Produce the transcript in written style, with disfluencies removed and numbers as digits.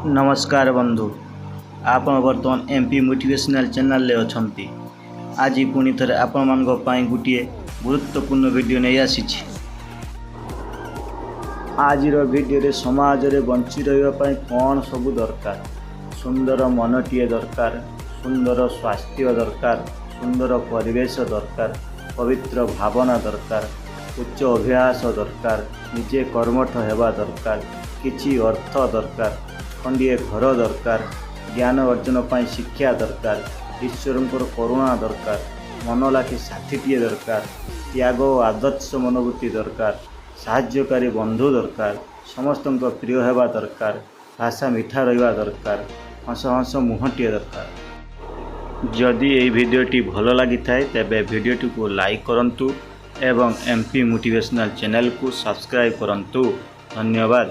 ନମସ୍କାର ବନ୍ଧୁ, ଆପଣ ବର୍ତ୍ତମାନ ଏମ୍ ପି ମୋଟିଭେସନାଲ୍ ଚ୍ୟାନେଲରେ ଅଛନ୍ତି। ଆଜି ପୁଣି ଥରେ ଆପଣମାନଙ୍କ ପାଇଁ ଗୋଟିଏ ଗୁରୁତ୍ୱପୂର୍ଣ୍ଣ ଭିଡ଼ିଓ ନେଇ ଆସିଛି। ଆଜିର ଭିଡ଼ିଓରେ ସମାଜରେ ବଞ୍ଚି ରହିବା ପାଇଁ କ'ଣ ସବୁ ଦରକାର। ସୁନ୍ଦର ମନଟିଏ ଦରକାର, ସୁନ୍ଦର ସ୍ୱାସ୍ଥ୍ୟ ଦରକାର, ସୁନ୍ଦର ପରିବେଶ ଦରକାର, ପବିତ୍ର ଭାବନା ଦରକାର, ଉଚ୍ଚ ଅଭ୍ୟାସ ଦରକାର, ନିଜେ କର୍ମଠ ହେବା ଦରକାର, କିଛି ଅର୍ଥ ଦରକାର, ଖଣ୍ଡିଏ ଘର ଦରକାର, ଜ୍ଞାନ ଅର୍ଜନ ପାଇଁ ଶିକ୍ଷା ଦରକାର, ଈଶ୍ୱରଙ୍କର କରୁଣା ଦରକାର, ମନ ଲାଖି ସାଥିଟିଏ ଦରକାର, ତ୍ୟାଗ ଓ ଆଦର୍ଶ ମନୋବୃତ୍ତି ଦରକାର, ସାହାଯ୍ୟକାରୀ ବନ୍ଧୁ ଦରକାର, ସମସ୍ତଙ୍କ ପ୍ରିୟ ହେବା ଦରକାର, ଭାଷା ମିଠା ରହିବା ଦରକାର, ହସ ହସ ମୁହଁଟିଏ ଦରକାର। ଯଦି ଏହି ଭିଡ଼ିଓଟି ଭଲ ଲାଗିଥାଏ, ତେବେ ଭିଡ଼ିଓଟିକୁ ଲାଇକ୍ କରନ୍ତୁ ଏବଂ ଏମ୍ ପି ମୋଟିଭେସନାଲ୍ ଚ୍ୟାନେଲକୁ ସବସ୍କ୍ରାଇବ୍ କରନ୍ତୁ। ଧନ୍ୟବାଦ।